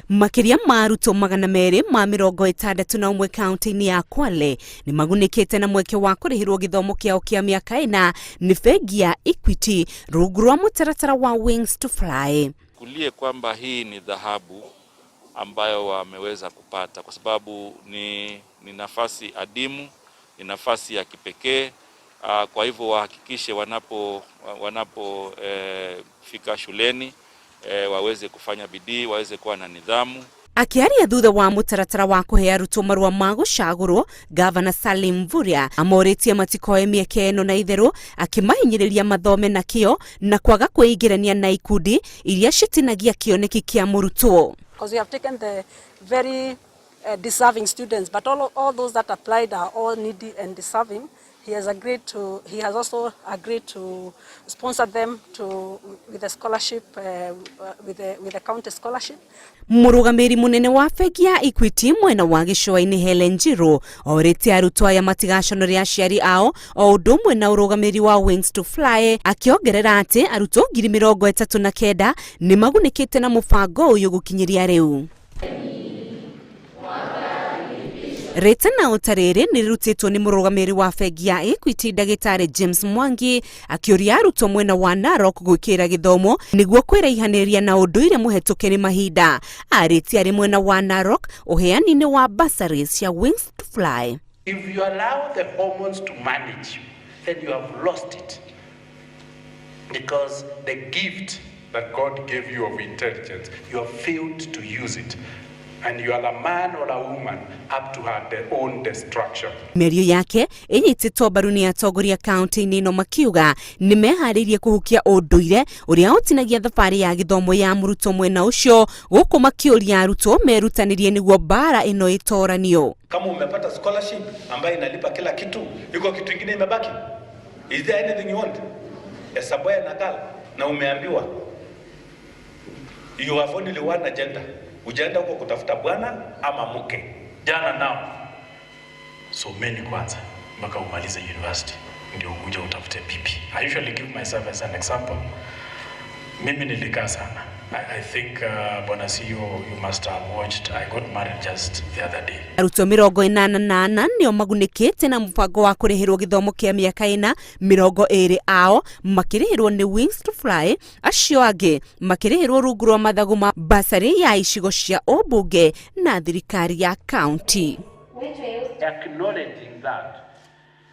Makĩria ma arutwo 261 kaunti-inĩ ya Kwale nĩ magunĩkĩte na mweke wa kũrĩhĩrwo gĩthomo kĩao kĩa mĩaka 4 nĩ bengi ya Equity rungu rwa mũtaratara wa Wings to Fly. Kulie kwamba hii ni dhahabu ambayo wameweza kupata kwa sababu ni nafasi adimu, ni nafasi ya kipekee. Kwa hivyo wahakikishe wanapo fika shuleni waweze kufanya bidii, waweze kuwa na nidhamu. Akĩaria thutha wa mũtaratara wa kũhe arutwo marũa ma gũcagũrwo, Gavana Salim Mvurya amorĩtie matikoe mĩeke ĩno na itherũ, akĩmahinyĩrĩria mathome na kĩo na kwaga kwĩingĩrania na ikundi iria citinagia kĩoneki kĩa mũrutwo. Because we have taken the very deserving students, but all those that applied are all needy and deserving. He has also agreed to sponsor them with a scholarship, with a county scholarship. Mũrũgamĩrĩri mũnene wa bengi ya Equity mwena wa gĩcũa-inĩ Helen Njiru orĩtie arutwo aya matigaconore aciari ao o ũndũ ũmwe na ũrũgamĩrĩri wa Wings to Fly, akĩongerera atĩ arutwo 39,000 nĩ magunĩkĩte na mũbango ũyũ gũkinyĩria rĩu. Rĩtana o ta rĩrĩ nĩ rĩrutĩtwo nĩ mũrũgamĩrĩri wa bengi ya Equity Ndagĩtarĩ James Mwangi, akĩũria arutwo mwena wa Narok gwĩkĩra gĩthomo nĩguo kwĩraihanĩria na ũndũire mũhetũke nĩ mahinda. Arĩtie arĩ mwena wa Narok ũheani-inĩ wa bursaries cia Wings to Fly. If you allow the hormones to manage you, then you have lost it. Because the gift that God gave you of intelligence, you have failed to use it. And you are a man or a woman up to her own destruction. Mĩario yake ĩnyitĩtwo mbaru nĩ atongoria kaunti-inĩ ĩno, makiuga nĩ meharĩirie kũhukia ũndũire ũrĩa ũtinagia thabarĩ ya gĩthomo ya mũrutwo mwena ũcio, gũkũ makĩũria arutwo merutanĩrie nĩguo mbara ĩno ĩtoranio. Kama umepata scholarship ambayo inalipa kila kitu, iko kitu ingine imebaki? Is there anything you want? As a boy and a girl, na umeambiwa you have only one agenda. Ujaenda huko kutafuta bwana ama mke. Jana nao someni kwanza mpaka umalize university ndio ukuje utafute bibi. I usually give myself as an example. Mimi nilikaa sana. I think Bwana CEO, you must have watched. I got married just the other day. Arutwo 84 nĩo magunĩkĩte na mũbango wa kũrĩhĩrwo gĩthomo kĩa mĩaka 4, 20 ao makĩrĩhĩrwo nĩ Wings to Fly, acio angĩ makĩrĩhĩrwo rungu rwa mathagu ma basarĩ ya icigo cia ũmbunge na thirikari ya kaunti. Acknowledging that